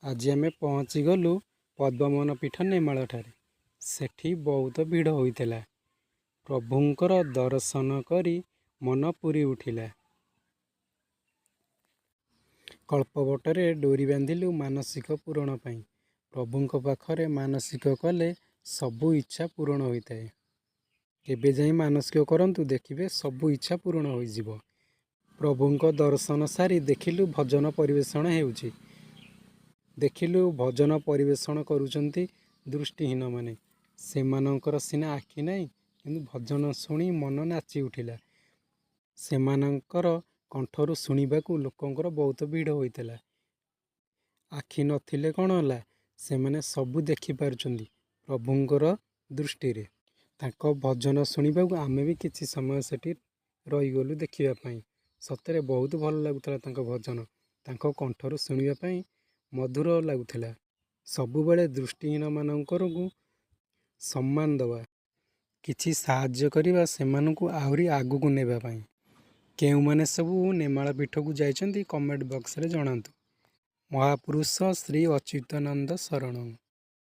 ଆଜି ଆମେ ପହଞ୍ଚିଗଲୁ ପଦ୍ମବନ ପୀଠ ନେମାଳଠାରେ। ସେଠି ବହୁତ ଭିଡ଼ ହୋଇଥିଲା। ପ୍ରଭୁଙ୍କର ଦର୍ଶନ କରି ମନ ପୁରି ଉଠିଲା। କଳ୍ପବଟରେ ଡୋରି ବାନ୍ଧିଲୁ ମାନସିକ ପୂରଣ ପାଇଁ। ପ୍ରଭୁଙ୍କ ପାଖରେ ମାନସିକ କଲେ ସବୁ ଇଚ୍ଛା ପୂରଣ ହୋଇଥାଏ। କେବେ ଯାଇ ମାନସିକ କରନ୍ତୁ, ଦେଖିବେ ସବୁ ଇଚ୍ଛା ପୂରଣ ହୋଇଯିବ। ପ୍ରଭୁଙ୍କ ଦର୍ଶନ ସାରି ଦେଖିଲୁ ଭଜନ ପରିବେଷଣ ହେଉଛି। ଦେଖିଲୁ ଭଜନ ପରିବେଷଣ କରୁଛନ୍ତି ଦୃଷ୍ଟିହୀନମାନେ। ସେମାନଙ୍କର ସିନା ଆଖି ନାହିଁ, କିନ୍ତୁ ଭଜନ ଶୁଣି ମନ ନାଚି ଉଠିଲା। ସେମାନଙ୍କର କଣ୍ଠରୁ ଶୁଣିବାକୁ ଲୋକଙ୍କର ବହୁତ ଭିଡ଼ ହୋଇଥିଲା। ଆଖି ନଥିଲେ କ'ଣ ହେଲା, ସେମାନେ ସବୁ ଦେଖିପାରୁଛନ୍ତି ପ୍ରଭୁଙ୍କର ଦୃଷ୍ଟିରେ। ତାଙ୍କ ଭଜନ ଶୁଣିବାକୁ ଆମେ ବି କିଛି ସମୟ ସେଠି ରହିଗଲୁ ଦେଖିବା ପାଇଁ। ସତରେ ବହୁତ ଭଲ ଲାଗୁଥିଲା ତାଙ୍କ ଭଜନ। ତାଙ୍କ କଣ୍ଠରୁ ଶୁଣିବା ପାଇଁ ମଧୁର ଲାଗୁଥିଲା। ସବୁବେଳେ ଦୃଷ୍ଟିହୀନମାନଙ୍କରକୁ ସମ୍ମାନ ଦେବା, କିଛି ସାହାଯ୍ୟ କରିବା ସେମାନଙ୍କୁ ଆହୁରି ଆଗକୁ ନେବା ପାଇଁ। କେଉଁମାନେ ସବୁ ନେମାଳ ପୀଠକୁ ଯାଇଛନ୍ତି, କମେଣ୍ଟ ବକ୍ସରେ ଜଣାନ୍ତୁ। ମହାପୁରୁଷ ଶ୍ରୀ ଅଚ୍ୟୁତାନନ୍ଦ ଶରଣ।